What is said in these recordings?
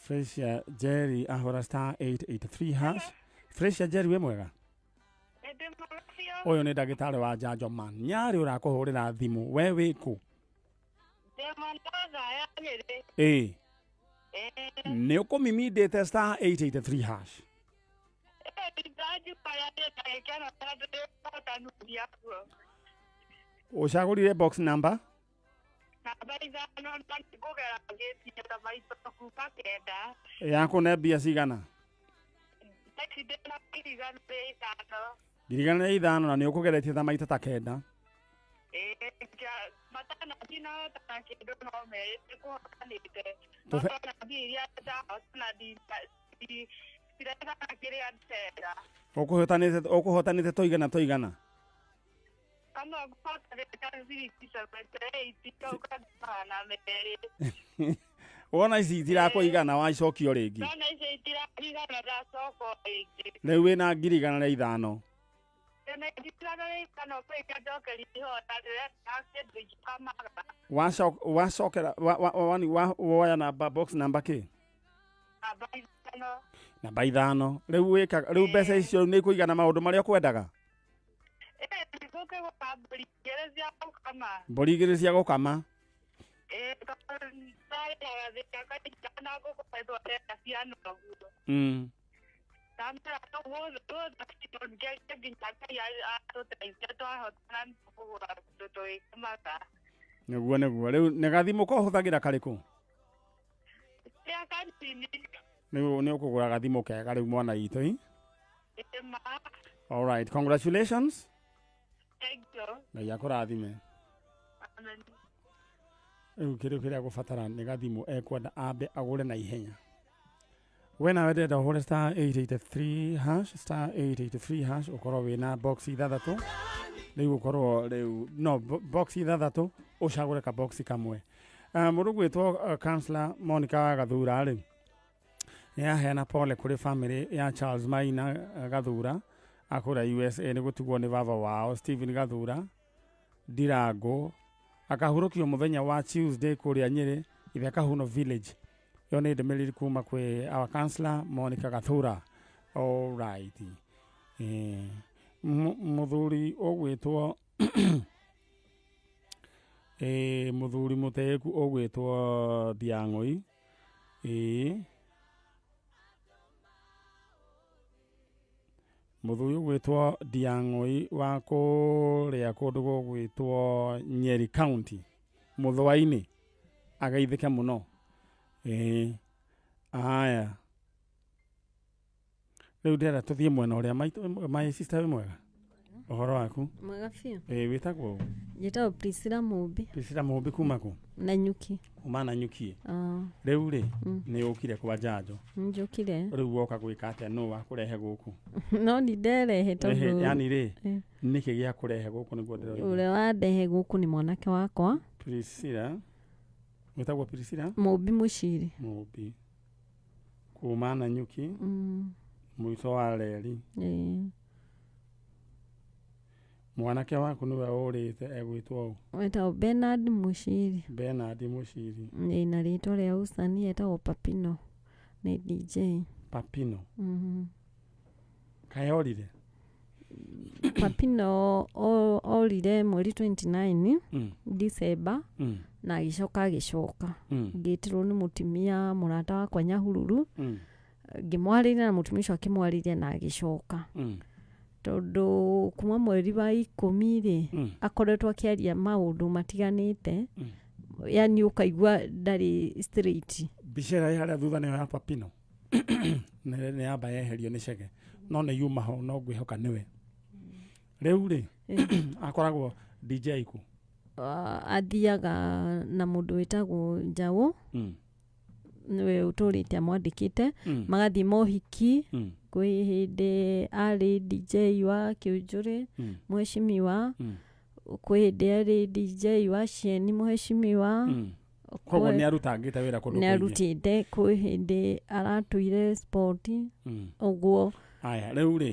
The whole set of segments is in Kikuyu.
Fresia Jerry ahũra star 883 hash. Fresia Jerry, wĩ mwega? Ndĩ mwega biũ. Ũyũ nĩ ndagĩtarĩ wa njanjo man nyarĩ ũrakũhũrĩra thimũ, we wĩ kũ? Ndĩ mwena wa Thaya, Nyĩrĩ. Ĩĩ. Ĩĩ. Nĩ ũkũmimindĩte star 883 hash? Ĩĩ, ndanjukaya ndagĩka ĩno na ndĩhotanuria kuo. Ũcagũrire box number? Namba 5, na nĩngũgera ngĩtie ta maita kuma 9. Yakũne mbia cigana? Taici ndĩna 105,000. 105,000, na nĩ ũkũgeretie ta maita ta 9? Ĩĩ, matano ndinahotana kĩndũ, no merĩ nĩkũhotanĩte. No ndona mbia iria ndahotana ciraigana kĩrĩa ndĩrenda. Ũkũhotanĩte tũigana tũigana? Kamwe ngũhotanĩte ciringi 78, kau kangĩ 200. Wona ici itirakũigana, wacokio rĩngĩ? Ndona icio itirakũigana, ndacoka o rĩngĩ. Rĩu wĩna 105,000? Ndĩna 105,000, kũrĩkia njokeria ihota, ndĩrenda kĩndũ ingĩkamaga. Wacokera woya namba, box namba kĩ? Namba 5. Namba 5. Rĩu wĩkaga rĩu mbeca icio nĩ ikũigana maũndũ marĩa ũkwendaga? Ĩĩ, ngũkĩgũra mbũri 2 cia gũkama. Mbũri 2 cia gũkama. Ĩĩ, tondũ ndarĩ na gathĩna kaingĩ na ngũkũ ĩtwarĩra ciana ũguo. Ndamera ngerie nginya Ngai atũteithie, twahotana nĩtũkũgũra tũndũ tũgĩkamaga. Nĩguo rĩu nĩ gathimũ ko ũhũthagĩra karĩkũ? Rĩa kanini. Rĩu nĩ ũkũgũra gathimũ kega rĩu, mwana itũ i. Ĩĩ ma. All right, congratulations. Thank you. Ngai akũrathime. Amen. Rĩu kĩrĩa kĩrĩa gũbatara nĩ gathimũ ekwenda ambe agũre na ihenya. We nawe ndĩrenda ũhũre star 883 hash, star 883 hash, ũkorwo wĩna box 6 rĩu, ũkorwo rĩu no box 6, ũcagũre ka box kamwe. Mũndũ gwĩtwo councillor Monica wa Gathura rĩ, nĩ aheana pole kũrĩ family ya Charles Maina Gathura akũrĩa USA nĩ gũtigwo nĩ baba wao Stephen Gathura Ndirango. Akahurũkio mũthenya wa Tuesday kũrĩa Nyĩrĩ, Ithekahuno village. Ĩyo nĩ ndũmĩrĩri kuma kwĩ our councillor Monica Gathura. All right. Mũthuri ũgwĩtwo mũthuri mũtĩĩku ũgwĩtwo Ndiang'ũi, ĩĩ, mũthuri ũgwĩtwo Ndiang'ũi wa kũrĩa kũndũ gũgwĩtwo Nyeri County, Mũthũa-inĩ, ageithĩke mũno. Ĩĩ, aya, rĩu ndĩrenda tũthiĩ mwena ũrĩa maitũ. My sister, wĩ mwega? Ũhoro waku? Mwega biũ. Ĩĩ, wĩtagwo ũ? Njĩtagwo Priscilla Mũmbi. Priscilla Mũmbi, kuma kũ? Na Nyuki. Kuma na Nyuki. Ah. Rĩu rĩ, nĩ ũkire kwa njanjo? Njũkire. Rĩu woka gwĩka atĩa? Nũ wakũrehe gũkũ? No ni nderehe Ehe, tondũ yani rĩ, nĩkĩ gĩa kũrehe gũkũ nĩguo ndĩroiga? Ũrĩa wandehe gũkũ nĩ mwanake wakwa. Priscilla, wĩtagwo Priscilla? Mũmbi Mũciri. Mũmbi kuma na Nyuki, mũico wa reri. Ĩĩ. Mwanake waku nĩwe ũrĩte, egwĩtwo ũ? Wetagwo Bernard Mũciri. Bernard Mũciri. Ĩĩ, na rĩtwa rĩa ũcani etagwo Papino, nĩ DJ. Papino. Kaĩ orire? Papino orire mweri 29 December na agĩcoka agĩcoka. Ngĩtĩrwo nĩ mũtumia mũrata wakwa Nyahururu, ngĩmwarĩria na mũtumia ũcio akĩmwarĩria na agĩcoka, tondũ kuma mweri wa 10 rĩ, akoretwo akĩaria maũndũ matiganĩte, yani ũkaigua ndarĩ straight. Mbica ĩrĩa ĩ harĩa thutha nĩyo ya Papino? Nĩ yamba yeherio nĩ cege, no nĩ yuma ho, no ngwĩhoka nĩwe. Rĩu rĩ, akoragwo DJ kũ? Ah, athiaga na mũndũ wĩtagwo Njaũ, nĩwe ũtũrĩte amwandĩkĩte, magathiĩ mohiki. Kwĩ hĩndĩ arĩ DJ wa Kĩũnjũrĩ, mheshimiwa. Kwĩ hĩndĩ arĩ DJ wa Cieni, mheshimiwa. Koguo nĩ arutangĩte wĩra kũndũ nĩ kũingĩ. Arutĩte. Kwĩ hĩndĩ aratũire sport, ũguo. Aya, rĩu rĩ,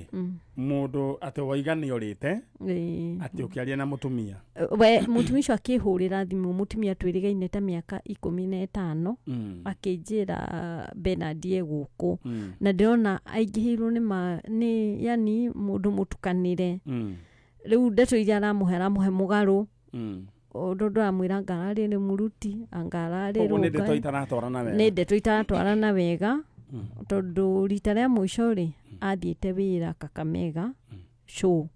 mũndũ atĩ waiga nĩ orĩte, atĩ ũkĩaria na mũtumia? We mũtumia ũcio akĩhũrĩra thimũ, mũtumia twĩrĩgaine ta mĩaka 15, akĩnjĩra Bernard e gũkũ, na ndĩrona aingĩhĩirwo nĩ ma nĩ yani mũndũ mũtukanĩre. Rĩu ndeto iria aramũhe, aramũhe mũgarũ, ũndũ ndũramwĩra anga ararĩ mũruti, anga ararĩ Koguo nĩ ndeto rũngai. itaratwarana wega. Nĩ ndeto itaratwarana wega, tondũ rita rĩa mũico rĩ, athiĩte wĩra Kakamega show,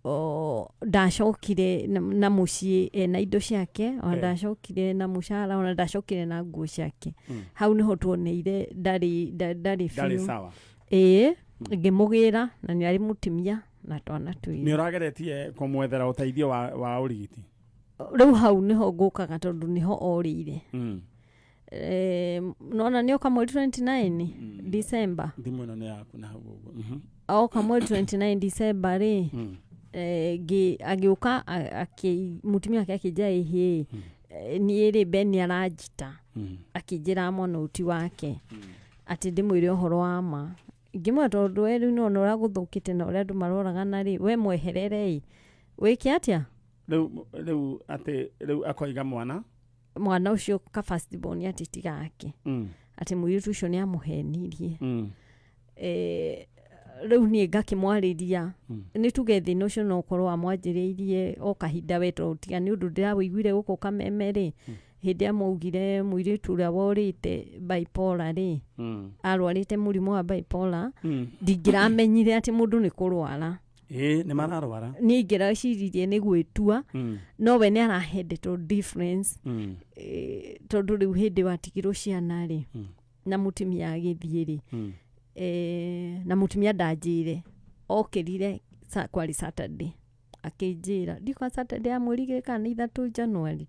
o, ndacokire na mũciĩ ena indo ciake, ona ndacokire na mũcara, ona ndacokire na nguo ciake. Hau nĩho tuoneire ndarĩ ndarĩ ndarĩ biũ. Sawa. Ĩĩ, ngĩmũgĩra na nĩ arĩ mũtumia na twana twĩrĩ. Nĩ ũrageretie kũmwethera ũteithio wa ũrigiti? Rĩu hau nĩho ngũkaga, tondũ nĩho orĩire. Nona nĩ oka mweri 29 December. Thimũ ĩno nĩ yaku na hau ũguo. Oka mweri 29 December rĩ, agĩũka mũtumia wake akĩnjĩra, ĩhĩ, niĩ rĩ, Ben nĩ aranjita, akĩnjĩra mwana ũyũ ti wake, atĩ ndĩmwĩre ũhoro wa ma. Ngĩmwĩra tondũ we rĩu nĩwona ũrĩa gũthũkĩte na ũrĩa andũ maroragana rĩ, we mweherere ĩ, wĩke atĩa? Rĩu atĩ rĩu akoiga mwana Mwana ũcio ka first born atĩ ti gake, atĩ mũirĩtu ũcio nĩ amũhenirie. Rĩu niĩ ngakĩmwarĩria, nĩ tuge thĩna ũcio no ũkorwo amwanjĩrĩirie o kahinda we, tondũ tiga nĩ ũndũ ndĩrawĩiguire gũkũ Kameme rĩ, hĩndĩ ĩrĩa maugire mũirĩtu ũrĩa worĩte bipolar rĩ, arwarĩte mũrimũ wa bipolar, ndingĩramenyire atĩ mũndũ nĩ kũrwara. Ĩĩ, nĩ mararwara. Niĩ ingĩraciririe nĩ gwĩtua, no we nĩ arahe ndeto difference. Tondũ rĩu hĩndĩ watigirwo ciana rĩ, na mũtumia agĩthiĩ rĩ, na mũtumia ndanjĩre, okĩrire kwarĩ Saturday, akĩnjĩra ndikwa Saturday ya mweri 2 kana nĩ 3 January,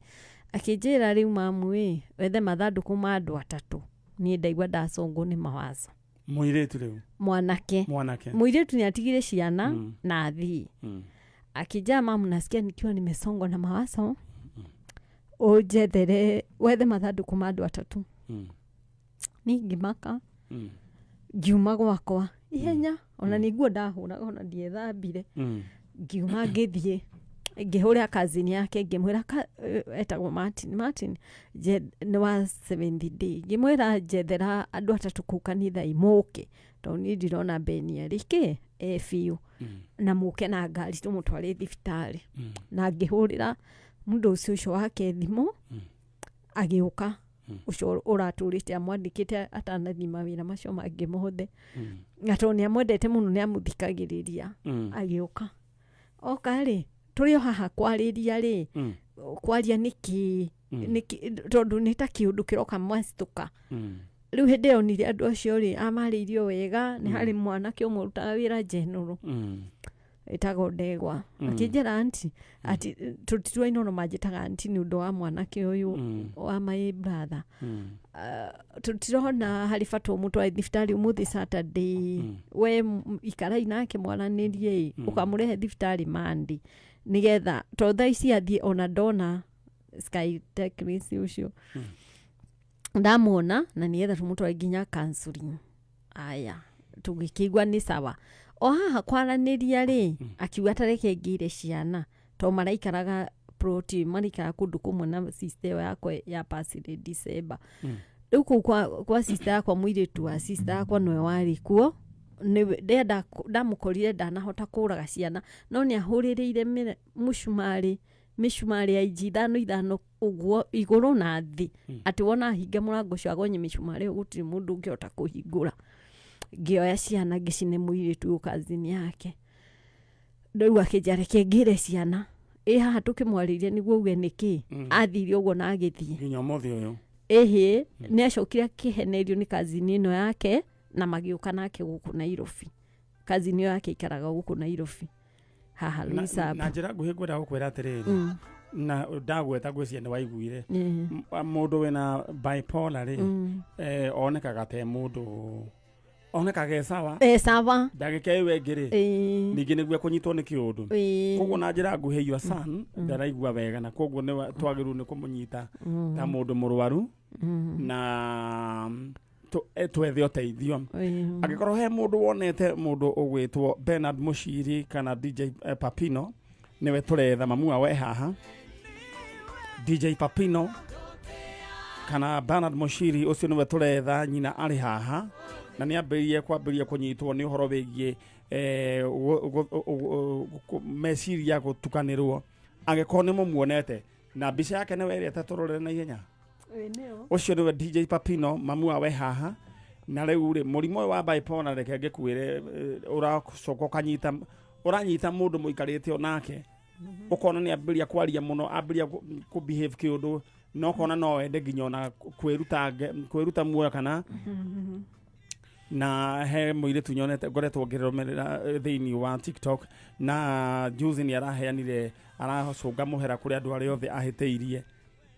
akĩnjĩra, rĩu mamu ĩ, wethe mathandũkũ ma andũ atatũ, niĩ ndaigua ndacongwo nĩ mawazo. Mũirĩtu rĩu? Mwanake. Mwanake. Mũirĩtu nĩ atigire ciana na athiĩ. Akĩnjĩra, "Mamu, nasikia nikiwa nimesongwa na mawazo, ũnjethere wethe mathandũkũ ma andũ atatũ." Niĩ ngĩmaka, ngiuma gwakwa ihenya, ona nĩ nguo ndahũraga, ona ndiethambire. Ngiuma ngĩthiĩ ngĩhũrĩra cousin yake, ngĩmwĩra etagwo Martin, Martin nĩ wa Seventh Day, ngĩmwĩra njethera andũ atatũ kũu kanitha ĩ mũke, tondũ niĩ ndirona Beni arĩ kĩ e biũ, na mũke na ngari tũmũtware thibitarĩ. Na ngĩhũrĩra mũndũ ũcio ũcio wake thimũ, agĩũka, ũcio ũratũrĩte amwandĩkĩte atanathiĩ mawĩra macio mangĩ mothe, na tondũ nĩ amwendete mũno nĩ amũthikagĩrĩria. Agĩũka, oka rĩ, tũrĩ o haha kwarĩria rĩ, kwaria nĩkĩ nĩkĩ, tondũ nĩ ta kĩũndũ kĩroka mwacitũka. Rĩu hĩndĩ ĩyo onire andũ acio rĩ, amarĩirio wega. Nĩ harĩ mwanake ũmwe ũrutaga wĩra General, ĩtagwo Ndegwa. Akĩnjĩra, "Aunty," ati tũtituaine, no manjĩtaga aunty nĩ ũndũ wa mwanake ũyũ wa my brother, "Tũtirona harĩ bata ũmũtware thibitarĩ ũmũthĩ Saturday. We ikarai nake mwaranĩrie, ũkamũrehe thibitarĩ Monday, nĩgetha to thaa ici athiĩ ona ndona Sky Technics ũcio ndamuona, na nĩgetha tũmũtware nginya counseling." Aya, tũgĩkĩigua nĩ sawa. O haha kwaranĩria rĩ, akiuga tareke ngĩre ciana, to maraikaraga plot, maraikaraga kũndũ kũmwe na sister ĩyo yakwa ya pasire December. Rĩu kũu kwa sister yakwa, mũirĩtu wa sister yakwa nĩwe warĩ kuo, nĩwe ndamũkorire ndanahota kũraga ciana, no nĩ ahũrĩrĩire mũcumarĩ, mĩcumarĩ ya inji ithano ithano ũguo igũrũ na thĩ, atĩ wona ahinga mũrango ũcio agonye mĩcumarĩ ĩyo, gũtirĩ mũndũ ũngĩhota kũhingũra. Ngĩoya ciana ngĩcine mũirĩtu ũyũ cousin yake. Rĩu akĩnjĩra reke ngĩre ciana ĩ haha tũkĩmwarĩria nĩguo uge nĩkĩ athire ũguo na agĩthiĩ. Nginya ũmũthĩ ũyũ? Ĩhĩ, nĩ acokire akĩhenerio nĩ cousin ĩno yake na magĩũka nake gũkũ Nairobi. Cousin ĩyo yake ikaraga gũkũ Nairobi haha Loisab. Na njĩra nguhĩ ngwenda gũkwĩra atĩrĩrĩ, na ndagweta ngwĩciria nĩ waiguire, mũndũ wĩna bipolar rĩ, onekaga te mũndũ onekaga e sawa. E sawa. Ndagĩka ĩyo ĩngĩ rĩ, ningĩ nĩguo ekũnyitwo nĩ kĩũndũ. Koguo na njĩra nguhĩ, your son ndaraigua wega, na koguo nĩ twagĩrĩirwo nĩ kũmũnyita ta mũndũ mũrwaru na Twethe ũteithio. Angĩkorwo he mũndũ wonete mũndũ ũgwĩtwo Bernard Mushiri kana DJ Papino, nĩwe tũretha. Mamu wa we haha, DJ Papino kana Bernard Mushiri, ũcio nĩwe tũretha. Nyina arĩ haha na nĩ ambĩrĩrie kwambĩrĩria kũnyitwo nĩ ũhoro wĩgiĩ meciria gũtukanĩrwo. Angĩkorwo nĩ mũmuonete na mbica yake nĩwe ĩrĩa tũrorere na ihenya, ũcio nĩwe DJ Papino. Mamu wa we haha. Na rĩu rĩ, mũrimũ ũyũ wa bipolar, reke ngĩkwĩre, ũracoka ũkanyita, ũranyita mũndũ mũikarĩte o nake, ũkona nĩ ambĩrĩria kwaria mũno, ambĩrĩria kũ behave kĩũndũ, na ũkona no wende nginya ona kwĩruta muoyo. Kana na he mũirĩtu nyonete ngoretwo ngĩrũmĩrĩra thĩinĩ wa TikTok, na juzi nĩ araheanire, aracũnga mũhera kũrĩ andũ arĩa othe ahĩtĩirie,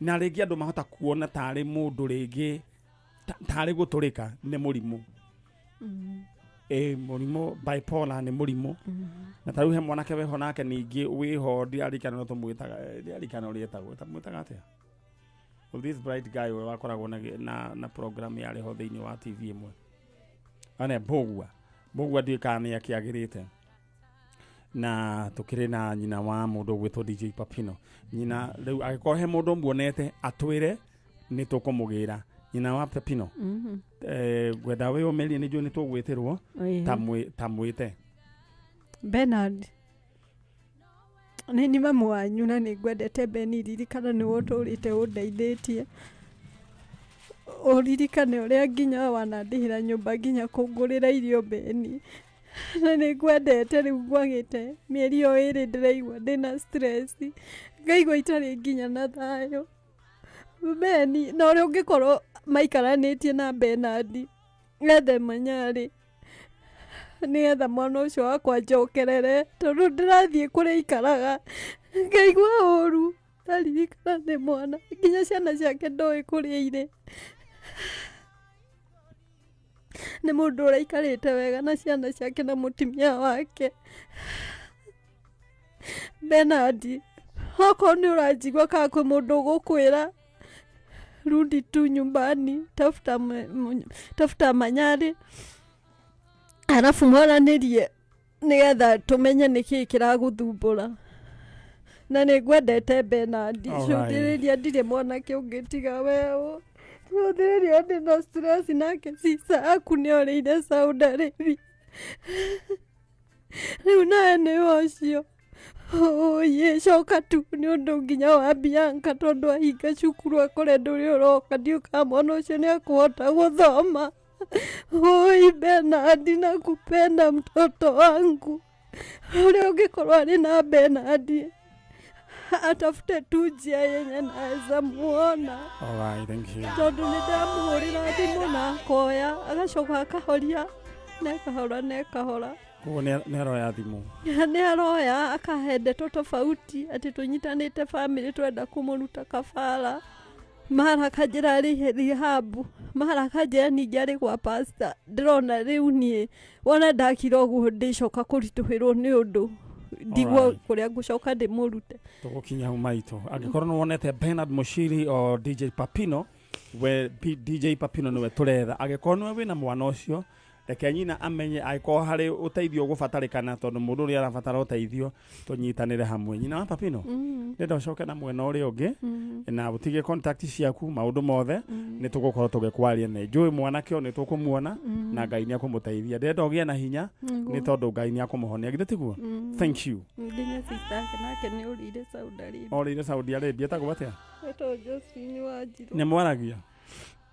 na rĩngĩ andũ mahota kuona tarĩ mũndũ rĩngĩ tarĩ gũtũrĩka nĩ mũrimũ. Ĩ mũrimũ bipolar nĩ mũrimũ. Na tarĩu he mwanake weho nake ningĩ wĩho, ndirarikana no tũmwĩtaga, ndirarikana ũrĩa etagwo. Tamwĩtaga atĩa? Well, this bright guy ũrĩa wakoragwo na program yarĩ ho thĩinĩ wa TV ĩmwe ane Mbũgua. Mbũgua ndiũĩ kana nĩ akĩagĩrĩte. Na tũkĩrĩ na nyina wa mũndũ ũgwĩtwo DJ Papino. Nyina rĩu, angĩkorwo he mũndũ muonete, atwĩre, nĩ tũkũmũgĩra nyina wa Papino. Ngwenda wĩyũmĩrie, nĩ njũĩ nĩ tũgwĩtĩrwo. Ta mwĩte. Bernard, nĩ ni mamu wanyu na nĩ ngwendete. Beni, ririkana nĩwe ũtũrĩte ũndeithĩtie. Ũririkane ũrĩa nginya wanandĩhĩra nyũmba, nginya kũngũrĩra irio. Beni, na nĩ ngwendete. Rĩu ngwagĩte mĩeri o 2, ndĩraigua ndĩna stress, ngaigua itarĩ nginya na thayũ. Beni, na ũrĩa ũngĩkorwo maikaranĩtie na Bernard, ethe manyarĩ nĩgetha mwana ũcio wakwa njokerere, tondũ ndĩrathiĩ kũrĩa aikaraga ngaigua ũru ndaririkana nĩ mwana, nginya ciana ciake ndoĩ kũrĩa irĩ. Nĩ mũndũ ũraikarĩte wega na ciana ciake na mũtumia wake. Bernard, okorwo nĩ ũranjigua kana kwĩ mũndũ ũgũkwĩra, rudi tu nyumbani, tafuta manyarĩ, arabu mwaranĩrie nĩgetha tũmenye nĩkĩĩ kĩragũthumbũra. Na nĩ ngwendete, Bernard. Cũthĩrĩria, ndirĩ mwanake ũngĩ tiga weũ. Cũthĩrĩria, ndĩna stress. Nake sister aku nĩ orĩire Saudi Arabia rĩu, nawe nĩwe ũcio. Oye, coka tu nĩ ũndũ nginya wa Bianca, tondũ ahinga cukuru akore ndũrĩ ũroka, ndiũĩ kana mwana ũcio nĩ akũhota gũthoma. Oi Bernard, nakupenda mtoto wangu. Ũrĩa ũngĩkorwo arĩ na Bernard atafute tu njia yenye naweza muona. All right, thank you. Tondũ nĩ ndamũhũrĩra thimũ na akoya, agacoka akahoria nekahora nekahora. Koguo nĩ aroya thimũ? Nĩ aroya, akahe ndeto tofauti atĩ tũnyitanĩte famĩlĩ twenda kũmũruta kabara, mara akanjĩra arĩ rehab, mara akanjĩra ningĩ arĩ gwa pastor. Ndĩrona rĩu niĩ wona ndakira ũguo, ndĩcoka kũritũhĩrwo nĩ ũndũ ndigwo kũrĩa ngũcoka ndĩmũrute. Tũgũkinya hau maitũ. Angĩkorwo nĩ wonete Bernard Mushiri o DJ Papino, we DJ Papino nĩwe tũretha. Angĩkorwo nĩwe wĩna mwana ũcio, reke nyina amenye angĩkorwo harĩ ũteithio ũgũbatarĩkana, tondũ mũndũ ũrĩa arabatara ũteithio, tũnyitanĩre hamwe. Nyina wa Papino, ndĩrenda ũcoke na mwena ũrĩa ũngĩ na ũtige contact ciaku, maũndũ mothe nĩ tũgũkorwo tũgĩkwaria. Nĩ njũĩ mwanake ũyũ nĩ tũkũmuona na Ngai nĩ akũmũteithia. Ndĩrenda ũgĩe na hinya nĩ tondũ Ngai nĩ akũmũhonia, githĩ tiguo? Thank you. Nginya sister yake nake nĩ ũrĩire Saudi Arabia. Orĩire Saudi Arabia, etagwo atĩa? Etagwo Josephine Wanjirũ. Nĩ mwaragia?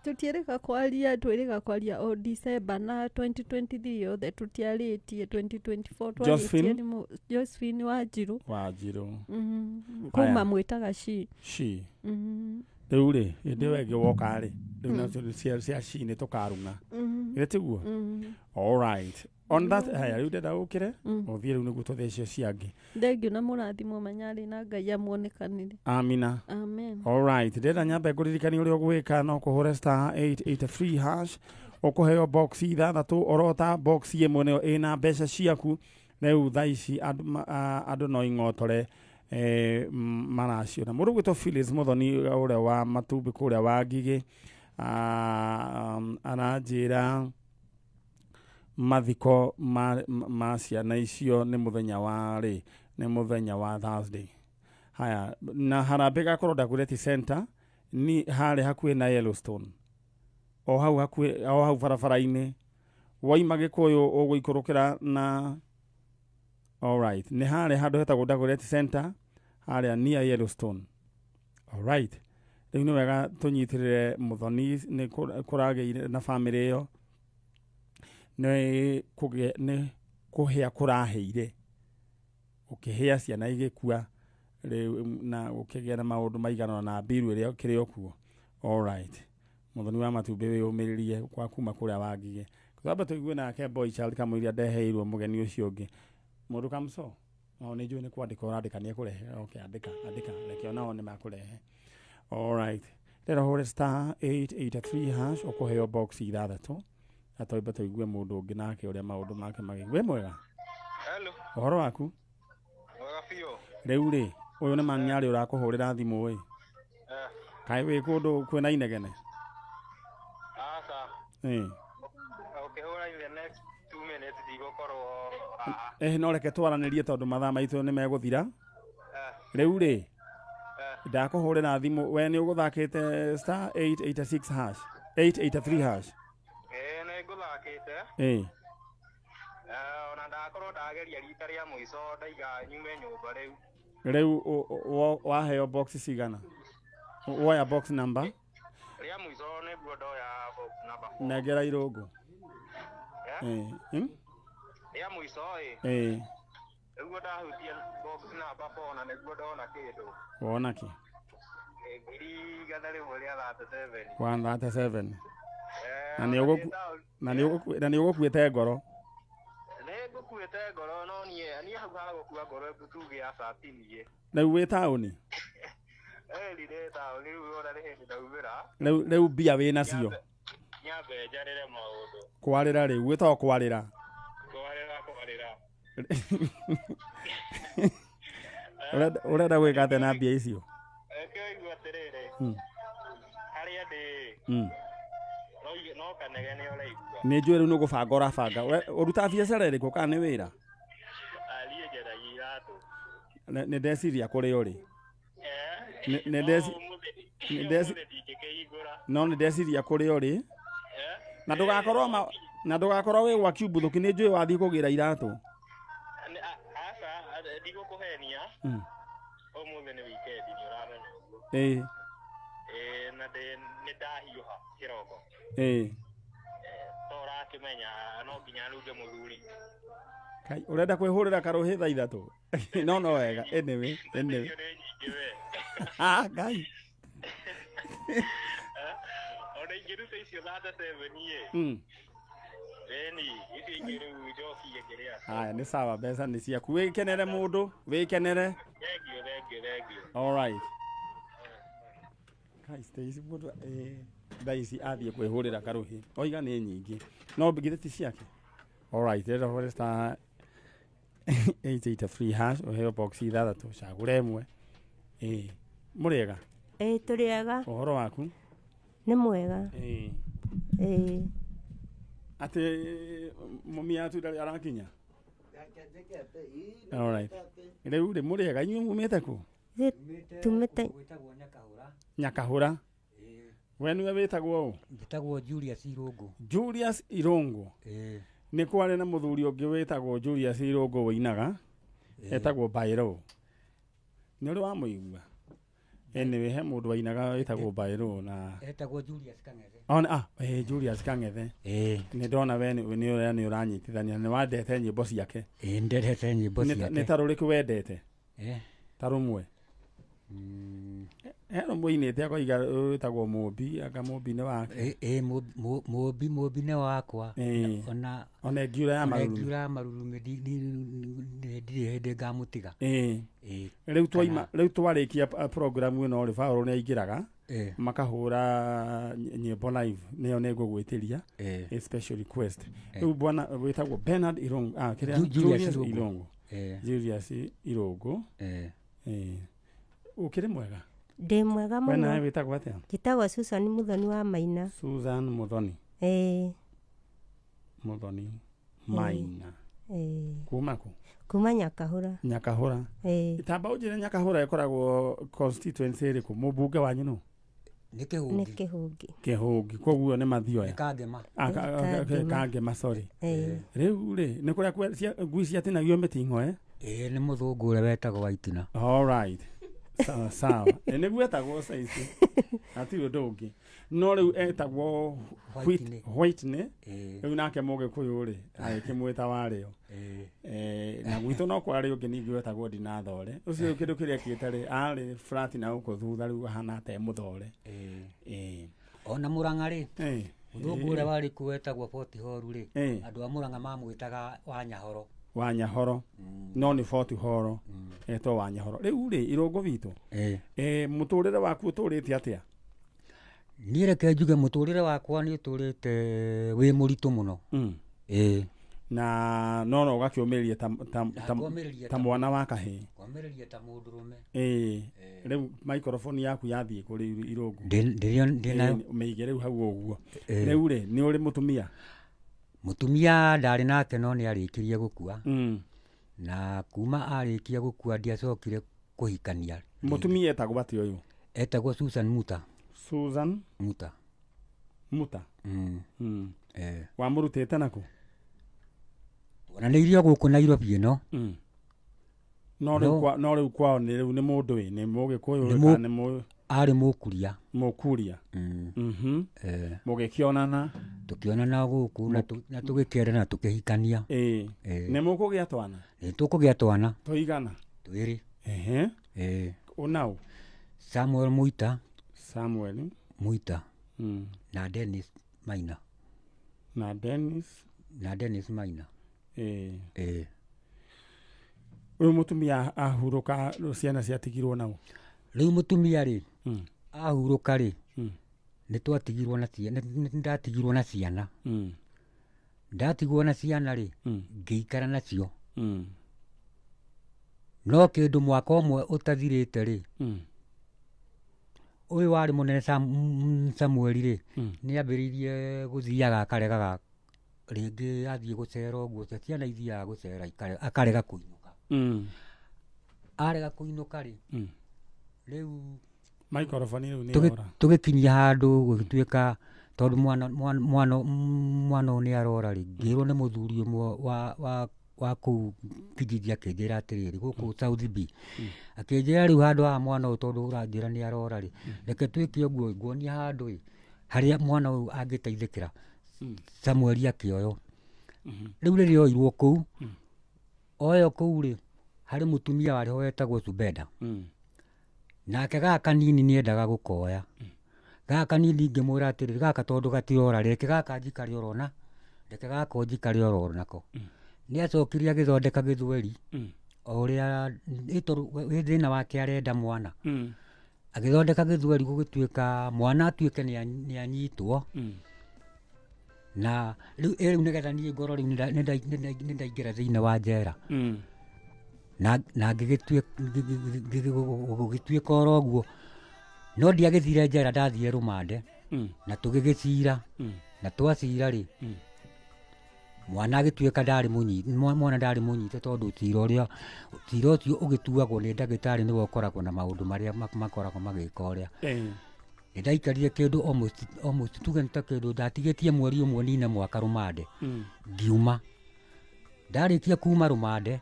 Tũtiĩrĩga kwaria, twĩrĩga kwaria o December na 2023 yothe tũtiarĩtie. 2024 twarĩtie. Josephine? Josephine Wanjirũ. Wanjirũ. Kuma mwĩtaga shi. Shi. Rĩu rĩ, hĩndĩ ĩyo ĩngĩ woka rĩ, rĩu nacio nĩ cia shi nĩ tũkarung'a, githĩ tiguo? All right, on that, haya, rĩu ndenda ũkĩre ũthiĩ rĩu nĩguo tũthĩe icio ciangĩ. Thengiũ na mũrathimwo manyarĩ na Ngai amuonekanĩre. Amina. Amen. Alright, ndĩrenda nyambe ngũririkanie ũrĩa ũgwĩka. No kũhũre *883#, ũkũheo box ithathatũ, orota box ĩmwe nĩyo ĩna mbeca ciaku. Rĩu thaa ici andũ no ing'otore maraciona. Mũndũ ũgwĩtwo Phyllis Mũthoni ũrĩa wa matumbĩ kũrĩa wa Ngigĩ. Aranjĩra mathiko ma ciana icio nĩ mũthenya wa rĩ, nĩ mũthenya wa Thursday. Haya, na harambĩ gakorwo Dagoretti Center ni harĩa hakuhĩ na Yellowstone, o hau hakuhĩ, o hau barabara-inĩ waima Gĩkũyũ ũgũikũrũkĩra na alright, nĩ harĩa handũ hetagwo Dagoretti Center, harĩa near Yellowstone. Alright, rĩu nĩ wega tũnyitĩrĩre Mũthoni, nĩ kũragĩire na bamĩrĩ ĩyo, nĩ kũgĩa nĩ kũhĩa kũrahĩire, gũkĩhĩa ciana igĩkua rĩu na gũkĩgĩa na maũndũ maigana na mbiru ĩrĩa kĩrĩ o kuo. Alright, Mũthoni wa matumbĩ, wĩyũmĩrĩrie kwa kuma kũrĩa wangige. Twambe tũigue nake boy child kamũiria ndeheirwo mũgeni ũcio ũngĩ, mũndũ kamso. No nĩ njũĩ nĩ kwandĩka ũrandĩka, nĩ ekũrehe. Okay, andĩka, andĩka, reke onao nĩ makũrehe. Alright, rĩrĩa ũhũre star 883 hash ũkũheo box ithathatũ, na twambe tũigue mũndũ ũngĩ nake ũrĩa maũndũ make magĩ. Wĩ mwega? Hello. Ũhoro waku? Mwega biũ. Rĩu rĩ, ũyũ nĩ manyarĩ ũrakũhũrĩra thimũ ĩ. Kaĩ wĩ kũndũ kwĩna inegene? Aca. Ũkĩhũra in the next 2 minutes ndigũkorwo haha. No reke twaranĩrie tondũ mathaa maitũ nĩ megũthira. Rĩu rĩ, ndakũhũrĩra thimũ, we nĩ ũgũthakĩte star 886 hash, 883 hash? Ĩĩ, nĩ ngũthakĩte. Ona ndakorwo ndageria rita rĩa mũico, ndaiga nyume nyũmba rĩu. Rĩu waheo box cigana? Woya box number? Rĩa mũico nĩguo ndoya box number 4. Nengera irũngũ. Eh? Rĩa mũico ĩ, nĩguo ndahutia box number 4 na nĩguo ndona kĩndũ. Wona kĩ? 137,000. 137. Eh. Na nĩ na nĩ ũgũkuĩte ngoro. Nĩ ngũkuĩte ngoro, no niĩ hau ha gũkua ngoro, ebu tuge aca ti niĩ. Rĩu wĩ taũni? Ĩni, ndĩ taũni rĩu, ona nĩ hĩndĩ ndaumĩra. Rĩu mbia wĩ nacio? Nyambe njarĩre maũndũ. Kwarĩra rĩu wĩtagwo kwarĩra. Kwarĩra, kwarĩra. Ũrenda gwĩka atĩa na mbia icio? Reke ũigue atĩrĩrĩ, harĩa ndĩ, no kanegene ũraigua. Nĩ njũĩ rĩu nĩ ũgũbanga ũrabanga. We ũrutaga biacara ĩrĩkũ kana nĩ wĩra? Niĩ njendagia iratũ. Nĩ ndeciria kũrĩa ũrĩ. Eh? Nĩ No ũmũthĩ ũmũthĩ ndingĩkĩhingũra. No nĩ ndeciria kũrĩa ũrĩ. Eh? Na ndũgakorwo wĩ gwa kiumbuthũki, nĩ njũĩ wathiĩ kũgĩra iratũ. Aca, ndigũkũhenia. Ũmũthĩ nĩ weekend, nĩ ũramenya ũguo. Ĩĩ, na ndĩ nĩ ndahiũha kĩroko. To ũrakĩmenya no nginya nunge mũthuri. Kai, ũrenda kwĩhũrĩra karũhĩ thaa 3? No wega, anyway. Icio nĩ nyingĩ we. Ah, Ngai. Eh, ona ingĩruta icio 37 ĩ. Ĩni, icio ingĩ rĩu njokie kĩrĩa. Haya, nĩ sawa, mbeca nĩ ciaku, wĩkenere mũndũ, wĩkenere. Thengiũ, thengiũ, thengiũ. Alright. Kai, Stacy, mũndũ thaa ici athiĩ kwĩhũrĩra karũhĩ oiga nĩ nyingĩ, no githĩ ti ciake. Alright, rĩrĩa ũhũre star 883 hash ũheo box ithathatũ, cagũre ĩmwe. Mũrĩega? Ĩĩ, tũrĩega. Ũhoro waku? Nĩ mwega. Ĩĩ. Atĩ mũmia atu ndarĩ arakinya. Alright, rĩu rĩ, mũrĩega? Inyuĩ mumĩte kũ? Tumĩte Gwĩtagwo Nyakahũra. Nyakahũra. We nĩwe wĩtagwo ũ? Njĩtagwo Julius Irũngũ. Julius Irũngũ. Nĩ kwarĩ na mũthuri ũngĩ wĩtagwo Julius Irũngũ wĩinaga, etagwo Bairo, nĩ ũrĩ wamũigua? Anyway, he mũndũ wainaga wĩtagwo Bairo na Etagwo Julius Kang'ethe. Ona, Julius Kang'ethe. Nĩ ndona we nĩ ũrĩa nĩ ũranyitithania, nĩ wandete nyĩmbo ciake. Ĩĩ, ndendete nyĩmbo Nĩ ciake. ta rũrĩkũ wendete? Ta rũmwe. He rũmwe inĩte akoiga wĩtagwo Mũmbi, anga Mũmbi nĩ wake. Ĩĩ, Mũmbi nĩ wakwa. Ona Ona Ngiura ya ona Marurumĩ. Ngiura ya Marurumĩ, ndirĩ hĩndĩ ngamũtiga. Rĩu twaima, rĩu twarĩkia program ĩno rĩ, Paul nĩ aingĩraga makahũra nyĩmbo live, nĩyo nĩ ngũgwĩtĩria a special request. Rĩu bwana wĩtagwo Bernard Irũngũ, kĩrĩa Julius Julius Irũngũ. Irũngũ. Julius Irũngũ. Ũkĩrĩ mwega? Ndĩ mwega We mũno. nawe wĩtagwo atĩa? Njĩtagwo Susan Muthoni wa Maina. Susan Muthoni. Ĩĩ. Muthoni Maina. Ĩĩ. Kuma kũ? Kuma Nyakahũra. Nyakahũra. Ĩĩ. Tamba ũnjĩre Nyakahũra ĩkoragwo constituency ĩrĩkũ? Mũmbunge wanyu nũ? Nĩ Nĩ Kĩhũngi. Kĩhũngi. Kĩhũngi. Koguo nĩ Mathioya. Nĩ Kangema. Ah, Nĩ Kangema. Kangema, sorry. Ĩĩ. Rĩu rĩ, nĩ kũrĩa ngui ciatinagio mĩting'oe? Ĩĩ nĩ mũthũngũ ũrĩa wetagwo Waitina. All right. Sawa sawa. Ĩ, nĩguo etagwo thaa ici. Hatirĩ ũndũ ũngĩ. No rĩu etagwo Whitney. Whitney. Ĩĩ. Rĩu nake mũgĩkũyũ rĩ, agĩkĩmwĩta Warĩo. Ĩĩ. Na gwitũ no kwarĩ ũngĩ ningĩ wetagwo Ndinathore. Ũcio kĩndũ kĩrĩa ekĩte rĩ, arĩ flat na gũkũ thutha rĩu ahana ta e mũthore. Ĩĩ. Ĩĩ. Ona Mũrang'a rĩ, Ĩĩ. mũthũngũ ũrĩa warĩ kuo wetagwo Fort Hall rĩ, Ĩĩ. andũ a Mũrang'a mamwĩtaga Wanyahoro. Wanyahoro. No nĩ Fort Hall. Etwo Wanyahoro. Rĩu rĩ, Irũngũ witũ. Ĩĩ. Mũtũrĩre waku ũtũrĩte atĩa? Niĩ reke njuge mũtũrĩre wakwa nĩ ũtũrĩte wĩ mũritũ mũno. Ĩĩ. Na no no ũgakĩũmĩrĩria Na ngomĩrĩria ta ta mwana wa kahĩĩ. Ngomĩrĩria ta mũndũrũme. Ĩĩ. Rĩu microphone yaku yathiĩ kũrĩ Irũngũ. Ndĩ nayo. Ĩĩ, mĩige rĩu hau ũguo. Ĩĩ. Rĩu rĩ, nĩ ũrĩ mũtumia? Mũtumia ndarĩ nake no nĩ arĩkirie gũkua. Na kuma arĩkia gũkua ndiacokire kũhikania. Mũtumia etagwo atĩa ũyũ? Etagwo Susan Muta. Susan Muta. Muta. Wamũrutĩte nakũ? Tuonanĩirio gũkũ Nairobi ĩno. No rĩu no rĩu kwao nĩ rĩu nĩ mũndũ ĩ, nĩ mũgĩkũyũ Nĩ kana nĩ arĩ mũkuria. Mũkuria. Mũgĩkĩonana? Tũkĩonana gũkũ na tũgĩkĩenda na tũkĩhikania. Ĩĩ. Nĩ mũkũgĩa twana? Nĩ tũkũgĩa twana. Tũigana? Twĩrĩ. Ehe. Ĩĩ. Ũnaũ? Samuel Muita. Samuel Muita. Na Dennis Maina. Na Dennis. Na Dennis Maina. Ĩĩ. Ĩĩ. Ũyũ mũtumia ahurũka ciana ciatigirwo nau? Rĩu mũtumia rĩ, ahurũka rĩ, nĩ twatigirwo na ciana, nĩ ndatigirwo na ciana. Ndatigwo na ciana rĩ, ngĩikara nacio. No kĩndũ mwaka ũmwe ũtathirĩte rĩ, ũyũ warĩ mũnene Samuel rĩ, nĩ ambĩrĩirie gũthiaga akaregaga rĩngĩ athiĩ gũcera ũguo, ciana ithiaga gũcera akarega kũinũka. Arega kũinũka rĩ, rĩu Microphone rĩu nĩ yora. Tũgĩkinyia handũ gũgĩtuĩka tondũ mwana ũyũ nĩ arora rĩ, ngĩrwo nĩ mũthuri ũmwe wa kũu kijiji akĩnjĩra atĩrĩrĩ, gũkũ South B. Akĩnjĩra rĩu handũ haha mwana ũyũ tondũ ũranjĩra nĩ arora rĩ, reke twĩke ũguo, nguonia handũ ĩ, harĩa mwana ũyũ angĩteithĩkĩra. Samuel akĩoywo. Rĩu rĩrĩa oirwo kũu, oyo kũu rĩ, harĩ mũtumia warĩ ho wetagwo Zubeda. Nake gaka kanini nĩendaga gũkoya. Gaka kanini ngĩmwĩra atĩrĩrĩ, gaka tondũ gatirora, reke gaka njikare oro na, reke gaka njikare oro nako. Nĩacokire agĩthondeka gĩthweri, o ũrĩa, ĩ tondũ wĩ thĩna wake arenda mwana. Agĩthondeka gĩthweri gũgĩtuĩka mwana atuĩke nĩanyitwo. Na rĩu, ĩ rĩu nĩgetha niĩ ngorwo rĩu nĩndaingĩra thĩinĩ wa njera. Na gũgĩtuĩka oro ũguo. No ndiagĩthire njera, ndathire rũmande. Na tũgĩgĩcira. Na twacira rĩ, mwana agĩtuĩka ndarĩ mwana ndarĩ mũnyite tondũ cira ũrĩa, cira ũcio ũgĩtuagwo nĩ ndagĩtarĩ nĩwe ũkoragwo na maũndũ marĩa makoragwo magĩka ũrĩa. Nĩ ndaikarire kĩndũ almost tuge nĩ ta kĩndũ ndatigĩtie mweri ũmwe nine mwaka rũmande. Ngiuma. Ndarĩkia kuma rũmande,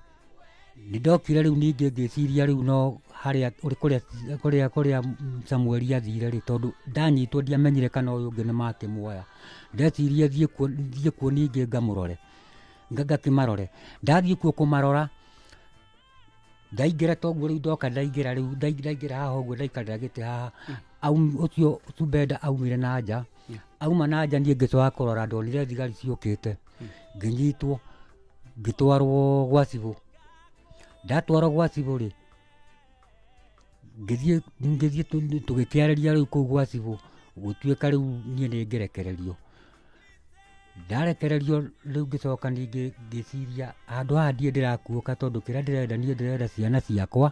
nĩ ndokire rĩu ningĩ ngĩciria rĩu no harĩa, kũrĩa, kũrĩa, kũrĩa Samuel athire rĩ, tondũ ndanyitwo ndiamenyire kana ũyũ ũngĩ nĩ makĩmuoya. Ndeciria thiĩ kuo ningĩ ngamũrore, ngakĩmarore. Ndathiĩ kuo kũmarora, ndaingĩra toguo rĩu ndoka ndaingĩra rĩu, ndaingĩra haha ũguo ndaikarĩra gĩtĩ haha. Ũcio Zubeda aumire na nja. Auma na nja niĩ ngĩcoka kũrora ndonire thigari ciũkĩte. Ngĩnyitwo, ngĩtwarwo gwa cibũ. Ndatwarwo gwa cibũ rĩ, ngĩthiĩ tũgĩkĩarĩria rĩu kũu gwa cibũ, gũtuĩka rĩu niĩ nĩ ngĩrekererio. Ndarekererio rĩu ngĩcoka ningĩ ngĩciria handũ haha ndirĩ ndĩrakuũka tondũ kĩrĩa ndĩrenda niĩ ndĩrenda ciana ciakwa.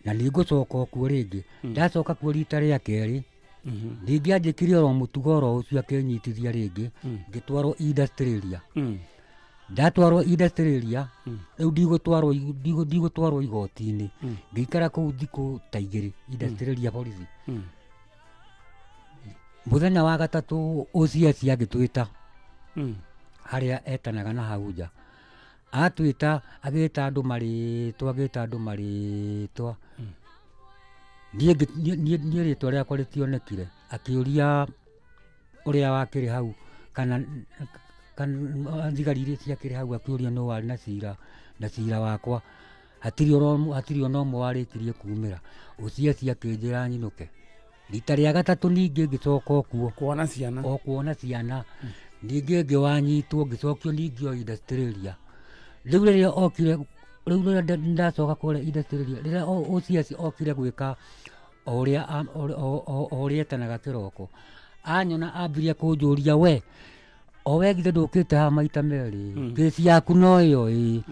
Na nĩ ngũcoka o kuo rĩngĩ. Ndacoka kuo rita rĩa kerĩ, ningĩ anjĩkire oro mũtugo oro ũcio, akĩnyitithia rĩngĩ, ngĩtwarwo industrial area. Ndatwarwo industrial area, rĩu ndigũtwarwo igoti-inĩ. Ngĩikara kũu thikũ ta 2 industrial area borithi. Mũthenya wa gatatũ OCS agĩtwĩta harĩa etanaga na hau nja. Atwĩta, agĩta andũ marĩtwa, agĩta andũ marĩtwa. Niĩ rĩtwa rĩakwa rĩtionekire. Akĩũria ũrĩa wakĩrĩ hau, kana thigari iria ciakĩrĩ hau, akĩũria nũ warĩ na cira wakwa. Hatirĩ ona ũmwe warĩkirie kumĩra. OCS akĩnjĩra nyinũke. Rita rĩa gatatũ ningĩ ngĩcoka o kuo. Kuona ciana. O kuona ciana. Ningĩ ngĩwanyitwo, ngĩcokio ningĩ o industrial area. Rĩu rĩrĩa okire, rĩu rĩrĩa ndacoka kũrĩa industrial area, rĩrĩa OCS okire gwĩka o ũrĩa etanaga kĩroko, anyona ambirie kũnjũria, we o we githĩ ndũkĩte haha maita merĩ, kĩci yaku no ĩyo ĩ.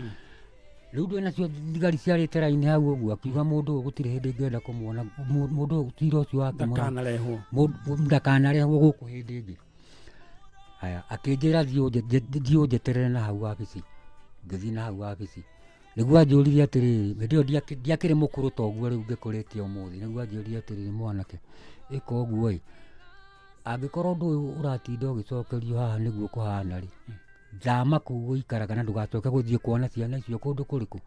Rĩu ndĩ nacio thigari ciarĩte raini hau ũguo, akiuga mũndũ ũyũ gũtirĩ hĩndĩ ingĩenda kũmuona, mũndũ ũyũ cira ũcio wake ndakanarehwo gũkũ hĩndĩ ĩngĩ. Haya, akĩnjĩra thiĩ ũnjeterere na hau wabici. Ngĩthiĩ na hau wabici. Nĩguo anjũririe atĩrĩrĩ, hĩndĩ ĩyo ndiakĩrĩ mũkũrũ ta ũguo rĩu ngĩkũrĩte ũmũthĩ. Nĩguo anjũririe atĩrĩrĩ, mwanake, ĩka ũguo ĩ, angĩkorwo ũndũ ũyũ ũratinda ũgĩcokerio haha nĩguo kũhana rĩ, thama kũu ũikaraga na ndũgacoke gũthiĩ kuona ciana icio kũndũ kũrĩkũ.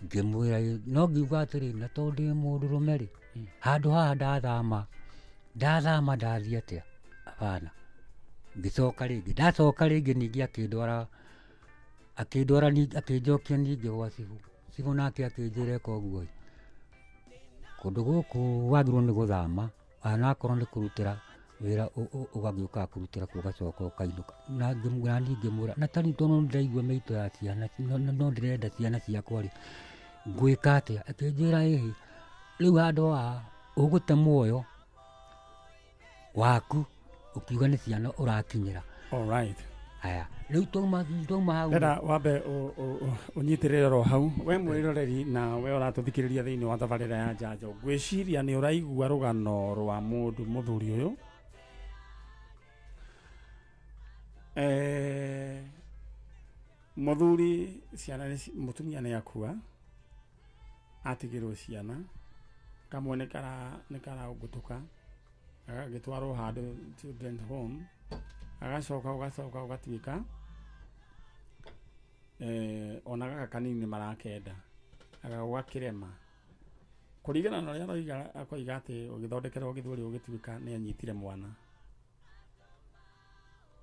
Ngĩmwĩra, no ngiuga atĩrĩrĩ, na tondũ ndĩ mũndũrũme rĩ, handũ haha ndathama ndathiĩ atĩa? Hapana. Ngĩcoka rĩngĩ, ndacoka rĩngĩ ningĩ akĩndwara, akĩnjokia ningĩ gwa cibũ. Cibũ nake akĩnjĩra ĩka ũguo ĩ, kũndũ gũkũ wagĩrĩirwo nĩ gũthama, anakorwo nĩ kũrutĩra wĩra ũgagĩũka kũrutĩra kuo ũgacoka ũkainũka. Na niĩ ngĩmwĩra, na tarĩu tondũ nĩ ndĩraigua mĩito ya ciana, no ndĩrenda ciana ciakwa rĩ, ngwĩka atĩa? Akĩnjĩra ĩhĩ, rĩu handũ haha ũgũte muoyo waku ũkiuga nĩ ciana ũrakinyĩra. All right. Haya, rĩu twauma hau. Ndĩrenda wambe ũnyitĩrĩre oro hau. We mwĩroreri na we ũratũthikĩrĩria thĩinĩ wa tabarĩra ya Njanjo, ngwĩciria nĩ ũraigua rũgano rwa mũndũ mũthuri ũyũ. Mũthuri ciana nĩ mũtumia nĩ akua, atigĩrwo ciana, kamwe nĩ karaũngũtũka, agagĩtwarwo handũ children's home, agacoka ũgacoka ũgatuĩka ona gaka kanini marakenda, agagwakĩrema. Kũringana na ũrĩa aroiga, akoiga atĩ ũgĩthondekerwo gĩthweri ũgĩtuĩka nĩ anyitire mwana.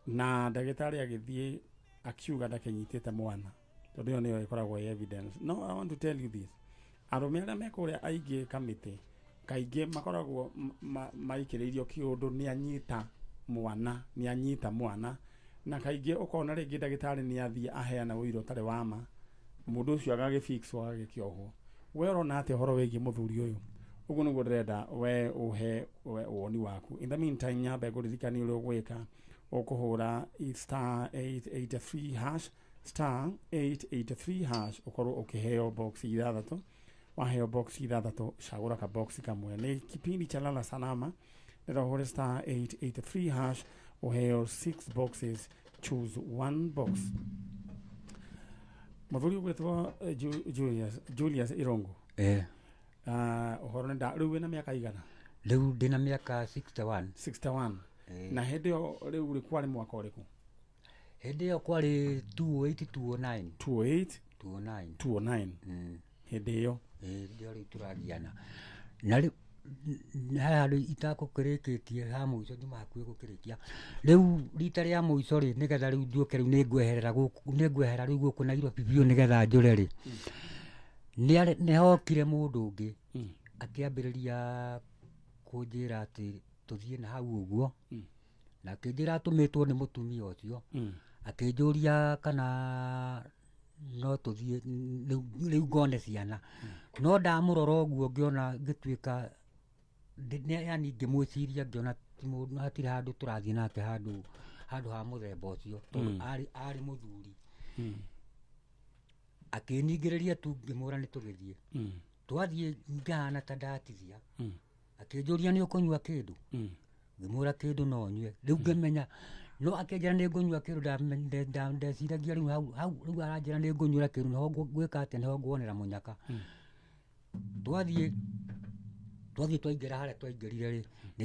Na ndagĩtarĩ agĩthiĩ akiuga ndakĩnyitĩte mwana, tondũ ĩyo nĩyo ĩkoragwo ĩ evidence. No I want to tell you this, arũme arĩa me kũrĩa aingĩ kamĩtĩ kaingĩ makoragwo maikĩrĩirio kĩũndũ nĩ anyita mwana, nĩ anyita mwana, na kaingĩ ũkona rĩngĩ ndagĩtarĩ nĩ athiĩ aheana ũira ũtarĩ wa ma, mũndũ ũcio agagĩfixwo agagĩkĩohwo. We ũrona atĩa ũhoro wĩgiĩ mũthuri ũyũ? Ũguo nĩguo ndĩrenda we ũhe woni waku. In the meantime, nyambe ngũririkanie ũrĩa ũgwĩka. Ũkũhũra star 883 hash, star 883 hash, ũkorwo ũkĩheo box 6. Waheo box 6, cagũra ka box kamwe. Nĩ kipindi cha Lala Salama. Ndĩrenda ũhũre star 883 hash, ũheo 6 boxes, choose one box. Mũthuri ũgwĩtwo Julius Irungu. Ũhoro nĩ rĩu wĩna mĩaka igana? Rĩu ndĩna mĩaka 61. 61. Na hĩndĩ ĩyo rĩu rĩ kwarĩ mwaka ũrĩkũ? Hĩndĩ ĩyo kwarĩ 2008, 2009. 2008? 2009. 2009. Hĩndĩ ĩyo. Hĩndĩ ĩyo rĩu tũragiana. Na rĩu he handũ itakũkĩrĩkĩtie ha mũico, nyuma hakuhĩ gũkĩrĩkia. Rĩu rita rĩa mũico rĩ, nĩgetha rĩu nduĩke rĩu nĩngweherera gũkũ, nĩngwehera rĩu gũkũ Nairobi biũ nĩgetha njũre rĩ. Nĩhokire mũndũ ũngĩ akĩambĩrĩria kũnjĩra atĩ tũthiĩ na hau ũguo. Na akĩnjĩra atũmĩtwo nĩ mũtumia ũcio. Akĩnjũria kana no tũthiĩ rĩu ngone ciana. No ndamũrora ũguo ngĩona ngĩtuĩka yani ngĩmwĩciria ngĩona ti mũndũ, hatirĩ handũ tũrathiĩ nake handũ ha mũthemba ũcio, tondũ arĩ mũthuri. Akĩningĩrĩria tu ngĩmwĩra nĩ tũgĩthiĩ. Twathiĩ ngĩhana ta ndatithia, akĩnjũria nĩ ũkũnyua kĩndũ, ngĩmwĩra kĩndũ no nyue. Rĩu ngĩmenya no akĩnjĩra nĩ ngũnyua kĩndũ, ndeciragia rĩu hau hau rĩu aranjĩra nĩ ngũnyuĩra kĩndũ nĩho ngwĩka atĩa, nĩho nguonera mũnyaka. Twathiĩ twaingĩra harĩa twaingĩrire rĩ, nĩ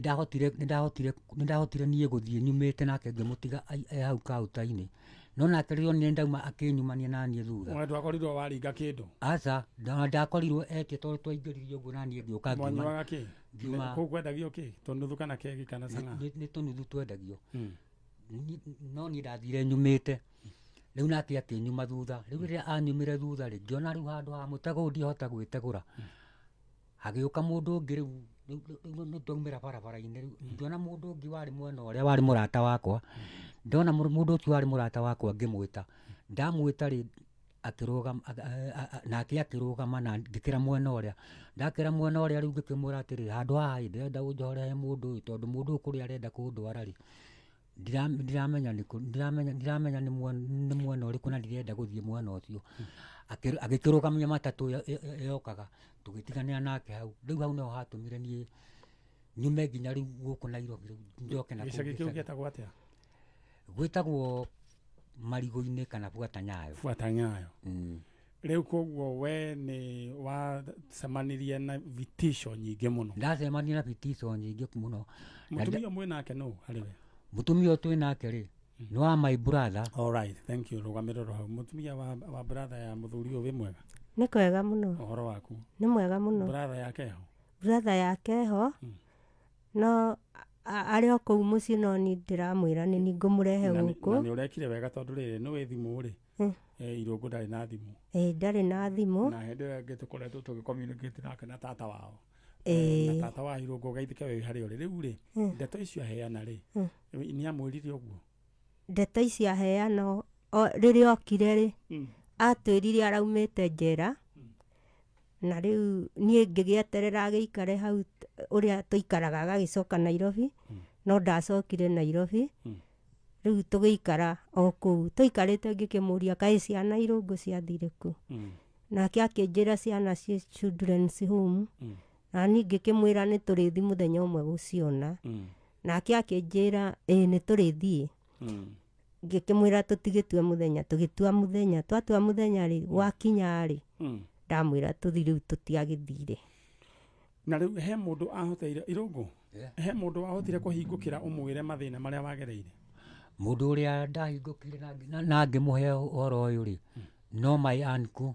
ndahotire niĩ gũthiĩ nyumĩte nake, ngĩmũtiga e hau kaũnta-inĩ, no nake rĩrĩa onire ndauma akĩnyumania na niĩ thutha. We ndwakorirwo waringa kĩndũ? Aca, ndakorirwo etie tondũ twaingĩrire ũguo na niĩ ngĩũka ngiuma. Mwanyuaga kĩ? Kũu kwendagio kĩ, tũnuthu kana keki kana cang'aa? Nĩ tũnuthu twendagio. No niĩ ndathire nyumĩte rĩu, nake akĩnyuma thutha. Rĩu rĩrĩa anyumire thutha rĩ, ngĩona rĩu handũ ha mũtego ũyũ ndihota gwĩtegũra, hagĩũka mũndũ ũngĩ. Rĩu nĩ twaumĩra barabara-inĩ, rĩu ngĩona mũndũ ũngĩ warĩ mwena ũrĩa warĩ mũrata wakwa. Ndona mũndũ ũcio warĩ mũrata wakwa, ngĩmwĩta. Ndamwĩta rĩ, akĩrũgama nake akĩrũgama na ngĩkĩra mwena ũrĩa. Ndakĩra mwena ũrĩa rĩu, ngĩkĩmwĩra atĩrĩrĩ, handũ haha ĩ, ndĩrenda ũnjohere he mũndũ ũyũ, tondũ mũndũ ũyũ kũrĩa arenda kũndwara rĩ, ndiramenya nĩkũ, ndiramenya nĩ mwena ũrĩkũ na ndirenda gũthiĩ mwena ũcio. Agĩkĩrũgamia matatũ ĩyo yokaga, tũgĩtiganĩra nake hau. Rĩu hau nĩho hatũmire niĩ nyume nginya rĩu gũkũ Nairobi, rĩu njoke na kũu Gĩcagi kĩu gĩcagi. Gĩetagwo atĩa? Gwĩtagwo Marigũ-inĩ kana Buata Nyayo. Buata Nyayo. Rĩu koguo we nĩ wacemanirie na vitisho nyingĩ mũno? Ndacemania na vitisho nyingĩ mũno. Mũtumia mwĩ nake nũ harĩ we? Mũtumia ũyũ twĩ nake rĩ, nĩ wa my brother. All right, thank you. Rũgamĩrĩro hau. Mũtumia wa brother ya mũthuri ũyũ, wĩ mwega? Nĩ kwega mũno. Ũhoro waku? Nĩ mwega mũno. Brother yake ho? Brother yake ho, no arĩ o kũu mũciĩ, no ni ndĩramwĩra nĩ ni ngũmũrehe gũkũ. Na nĩ ũrekire wega, tondũ rĩrĩ nĩ wĩ thimũ rĩ, Irũngũ ndarĩ na thimũ. Ĩ, ndarĩ na thimũ. Na hĩndĩ ĩyo ĩngĩ tũkoretwo tũgĩ communicate nake na tata wao. Na tata wa Irũngũ, geithĩke wĩ harĩa ũrĩ rĩu rĩ. Ndeto icio aheana rĩ, nĩ amwĩrire ũguo? Ndeto icio aheana rĩrĩa okire rĩ, atwĩrire araumĩte njera, na rĩu niĩ ngĩgĩeterera agĩikare hau ũrĩa tũikaraga agagĩcoka Nairobi, no ndacokire Nairobi. Rĩu tũgĩikara o kũu tũikarĩte, ngĩkĩmũria kaĩ ciana Irũngũ ciathire kũ. Nake akĩnjĩra ciana ciĩ children's home. Na niĩ ngĩkĩmwĩra nĩ tũrĩthi mũthenya ũmwe gũciona. Nake akĩnjĩra ĩĩ, nĩ tũrĩthiĩ. Ngĩkĩmwĩra tũtigĩtue mũthenya. Tũgĩtua mũthenya. Twatua mũthenya rĩ, gwakinya rĩ, ndamwĩra tũthi rĩu, tũtiagĩthire. Na rĩu he mũndũ ahoteire, Irũngũ? Yeah. He mũndũ wahotire kũhingũkĩra ũmwĩre mathĩna marĩa wagereire? Mũndũ ũrĩa ndahingũkire na ngĩmũhe ũhoro ũyũ rĩ, no my uncle.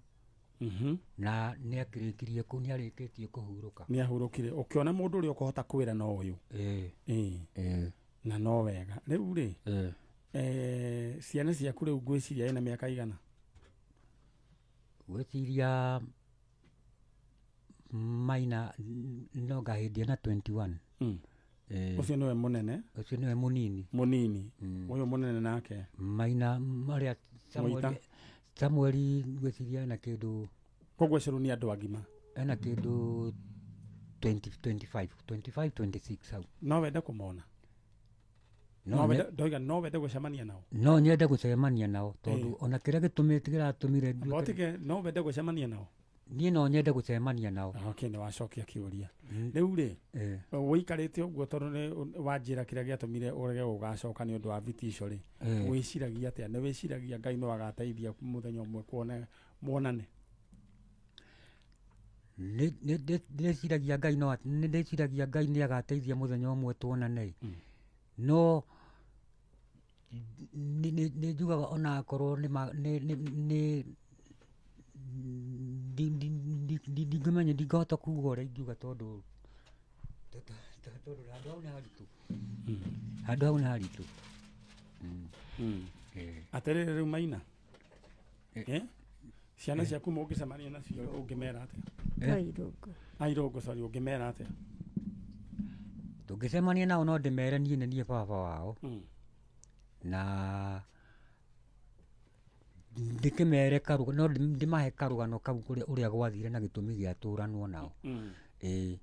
Na nĩ akĩrĩkirie kũ nĩ arĩkĩtie kũhurũka. Nĩ ahurũkire. Ũkĩona mũndũ ũrĩa ũkũhota kwĩra no ũyũ? Ĩĩ. Ĩĩ. Ĩĩ. Na no wega rĩu rĩ, Ĩĩ. ciana ciaku rĩu ngwĩciria ĩna mĩaka igana? Gwĩciria Maina no ngahĩndĩ ena 21. Ĩĩ. Ũcio nĩwe mũnene? Ũcio nĩwe mũnini. Mũnini. Ũyũ mũnene nake? Maina marĩa Mũita. Samueli ngwĩciria ena kĩndũ. Koguo acio rĩu nĩ andũ agima. Ena kĩndũ 20, 25, 25, 26 hau. No wende kũmona? No. No wende, ndoiga no wende gũcemania nao? No nyende gũcemania nao, tondũ ona kĩrĩa gĩtũmĩte kĩratũmire nduĩke- Otige, no wende gũcemania nao? Niĩ no nyende gũcemania nao. Okay, nĩ wacokia kĩũria. Rĩu rĩ, ũikarĩte ũguo, tondũ nĩ wanjĩra kĩrĩa gĩatũmire ũrege gũgacoka nĩ ũndũ wa vitisho rĩ, wĩciragia atĩa? Nĩ wĩciragia Ngai no agateithia mũthenya ũmwe kuone muonane? Nĩ ndĩciragia Ngai no nĩ ndĩciragia Ngai nĩ agateithia mũthenya ũmwe tuonane, no nĩ njugaga ona akorwo nĩ ma- nĩ nĩ nĩ ndingĩmenya, ndingĩhota kuga ũrĩa ingiuga, tondũ handũ hau nĩ haritũ, handũ hau nĩ haritũ. Atĩrĩrĩ, rĩu Maina, ciana ciaku mũngĩcemania nacio ũngĩmera atĩa? No Irũngũ. Ah, Irũngũ, sorry, ũngĩmera atĩa? Tũngĩcemania nao no ndĩmere niĩ nĩ niĩ baba wao, na ndĩkĩmere no ndĩmahe karũgano kau ũrĩa gwathire na gĩtũmi gĩa tũranwo nao. Ĩĩ.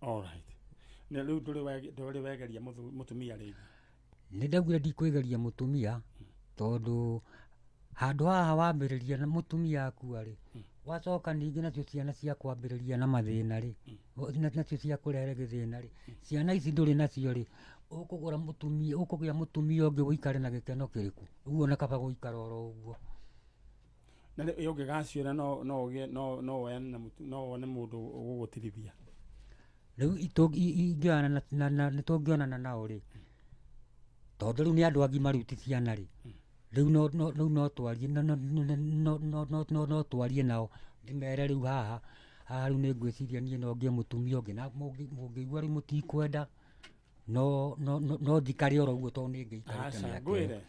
Alright. Na rĩu ndũrĩ wegeria mũtumia rĩngĩ? Nĩ ndaugire ndikwĩgeria mũtumia, tondũ handũ haha wambĩrĩria na mũtumia akua rĩ. Wacoka ningĩ nacio ciana cia kwambĩrĩria na mathĩna rĩ, nacio cia kũrehe gĩthĩna rĩ, ciana ici ndũrĩ nacio rĩ, ũkũgũra mũtumia, ũkũgĩa mũtumia ũngĩ ũikare na gĩkeno kĩrĩkũ? Ũguo ona kaba gũikara oro ũguo. Na rĩu ũngĩgaciona no no ũgĩe no no woyane na mũtu no wone mũndũ ũgũgũtirithia. Rĩu ingĩonana na, na, na nĩ tũngĩonana nao rĩ, tondũ rĩu nĩ andũ agima rĩu ti ciana rĩ, rĩu no, no, rĩu no twarie no, no, no, no, no, no, no, no twarie nao ndĩmere rĩu haha haha rĩu nĩ ngwĩciria niĩ no ngĩe mũtumia ũngĩ na mũngĩigua rĩu mũtikwenda no no no, no njikare oro ũguo tondũ nĩ ngĩikarĩte Aca, mĩaka ĩyo. ngwĩre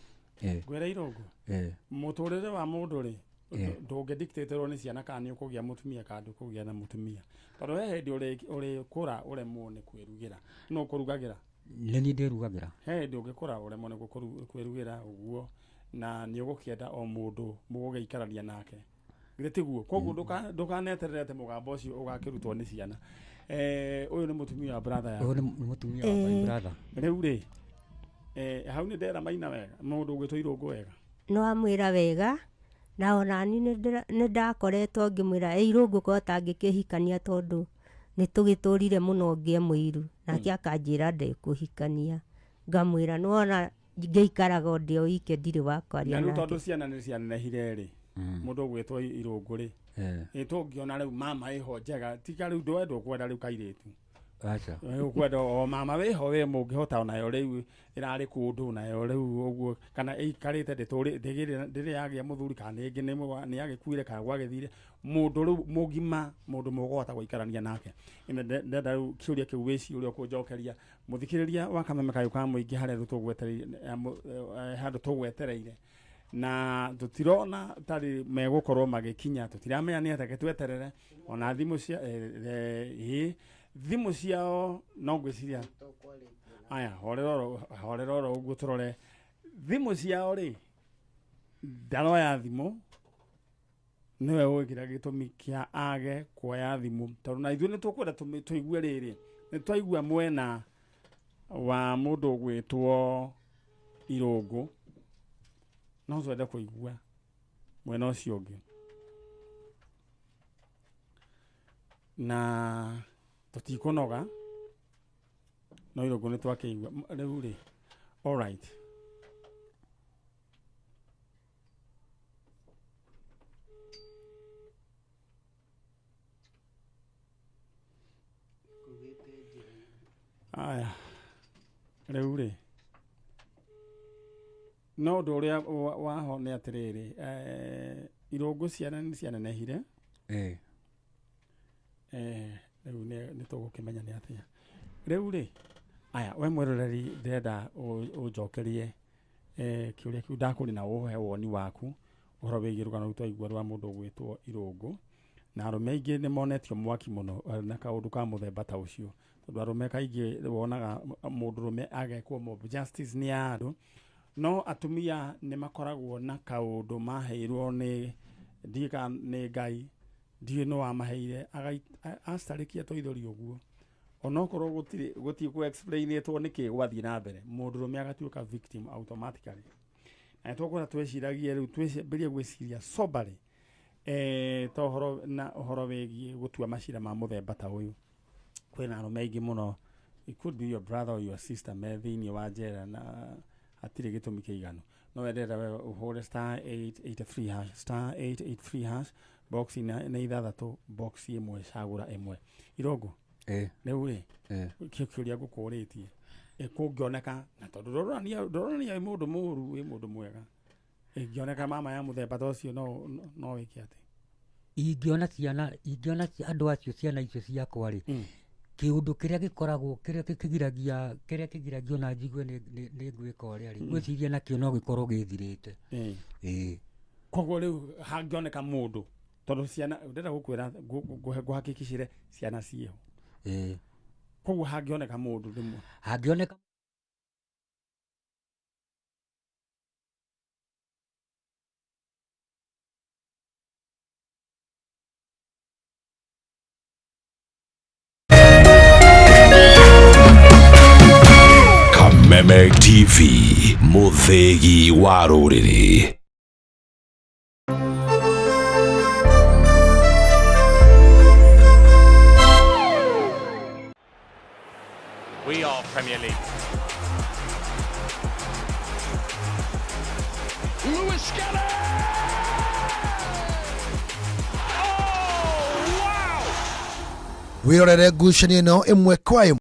Eh, ngwĩre irũngũ eh, mũtũrĩre wa mũndũ rĩ Eh. ndũngĩdictaterwo nĩ ciana kana nĩ ũkũgĩa mũtumia kana ndũkũgĩa na mũtumia tondũ he hĩndĩ ũrĩkũra ũremwo nĩ kwĩrugĩra no ũkũrugagĩra nĩ niĩ ndĩrugagĩra he hĩndĩ ũngĩkũra ũremwo nĩ kwĩrugĩra ũguo na nĩ ũgũkĩenda o mũndũ mũgũgĩikarania nake githĩ tiguo koguo ndũkaneterere atĩ mũgambo ũcio ũgakĩrutwo nĩ ciana Eh, ũyũ nĩ mũtumia wa brother yaku ũyũ nĩ mũtumia wa my brother rĩu rĩ eh, hau nĩ ndera maina wega mũndũ ũgwĩtwo irũngũ wega no amwĩra wega na onani nĩ ndakoretwo ngĩmwĩra ĩ irũngũ korwo tangĩkĩhikania tondũ nĩ tũgĩtũrire mũno ngĩe mũiru nake akanjĩra ndekũhikania ngamwĩra nĩwona ngĩikaraga o ndĩ o ike ndirĩ wa na kwaria rĩu nake tondũ ciana nĩ cianenehire rĩ mũndũ ũgwĩtwo irũngũ rĩ Eh, ĩ tũngĩona rĩu mama ĩho njega tiga rĩu ndwe ndũkwenda rĩu kairĩtu aca ũkwenda o mama wĩho wĩ mũngĩhota onayo rĩu ĩrarĩ kũndũ nayo rĩu ũguo kana ĩikarĩte ndĩtũrĩ ndĩrĩ yagĩa mũthuri kana nĩngĩ nĩ yagĩkuire kana gwagĩthire mũndũ rĩu mũgima mũndũ mũgũhota gũikarania nake Ĩno ndenda rĩu kĩũria kĩu wĩciũria ũkũnjokeria mũthikĩrĩria wa kameme kayũ ka mũingĩ harĩa rĩu tũgwetereire handũ tũgwetereire na tũtirona tarĩ megũkorwo magĩkinya tũtiramenya nĩ atĩa tweterere ona thimũ cia ĩ thimũ ciao no ngwĩciria aya horera oro horera oro ũguo tũrore thimũ ciao rĩ ndaroya thimũ nĩwe ũĩ kĩrĩa gĩtũmi kĩa age kuoya thimũ tondũ na ithuĩ nĩ tũkwenda tũigue rĩrĩ nĩ twaigua mwena wa mũndũ ũgwĩtwo irũngũ no twende kũigua mwena ũcio ũngĩ na tũtikũnoga no irũngũ nĩ twakĩigua rĩu rĩ alright aya rĩu rĩ no ũndũ ũrĩa waho nĩ atĩrĩrĩ eh, irũngũ ciana nĩ cianenehire Eh. eh, rĩu nĩ tũgũkĩmenya nĩ atĩa rĩu rĩ aya we mwĩroreri ndĩrenda ũnjokerie eh, kĩũria kĩu ndakũria na ũhe woni waku ũhoro wĩgiĩ rũgano rũu twaigua rwa mũndũ ũgwĩtwo irũngũ na arũme aingĩ nĩ monetio mwaki mũno na kaũndũ ka mũthemba ta ũcio tondũ arũme kaingĩ wonaga mũndũrũme agekwo mob justice nĩ andũ no atumia nĩ makoragwo na kaũndũ maheirwo nĩ ndiũĩ kana nĩ Ngai ndiũĩ nĩ wamaheire acarĩkia tũithori ũguo onokorwo gũtirĩ gũtirĩ kũ explainĩtwo nĩkĩ gwathiĩ na mbere mũndũrũme agatuĩka victim automatically na nĩ tũkwenda twĩciragie rĩu twĩambĩrie gwĩciria soberly eh, ta ũhoro na ũhoro wĩgiĩ gũtua macira ma mũthemba ta ũyũ kwĩna arũme aingĩ mũno it could be your brother or your sister me thĩinĩ wa njera na hatirĩ gĩtũmi kĩiganu no wendete we ũhũre star 883 hash star 883 hash box nĩ ithathatũ box ĩmwe cagũra ĩmwe irũngũ Eh. rĩu rĩ Eh. kĩo kĩũria ngũkũrĩtie kũngĩoneka na tondũ ndũronania ndũronania wĩ mũndũ mũũru wĩ mũndũ mwega ĩngĩoneka mama ya mũthemba ta ũcio no no wĩke atĩ ingĩona ciana ingĩona andũ acio ciana icio ciakwa rĩ kĩũndũ kĩrĩa gĩkoragwo kĩrĩa kĩgiragia kĩrĩa kĩgiragia ona njigue nĩ ngwĩka ũrĩa rĩ ngwĩciria nakĩo no gĩkorwo gĩthirĩte ĩĩ koguo rĩu hangĩoneka mũndũ tondũ ciana ndĩrenda gũkwĩra ngũhakikicire ciana ciĩho ĩĩ koguo hangĩoneka mũndũ rĩmwe hangĩoneka Kameme TV, mũthĩgi wa rũrĩrĩ. We are Premier League. Lewis Skelly! Oh, wow! Wĩrorere ngucanio ĩno ĩmwe kwa ĩmwe.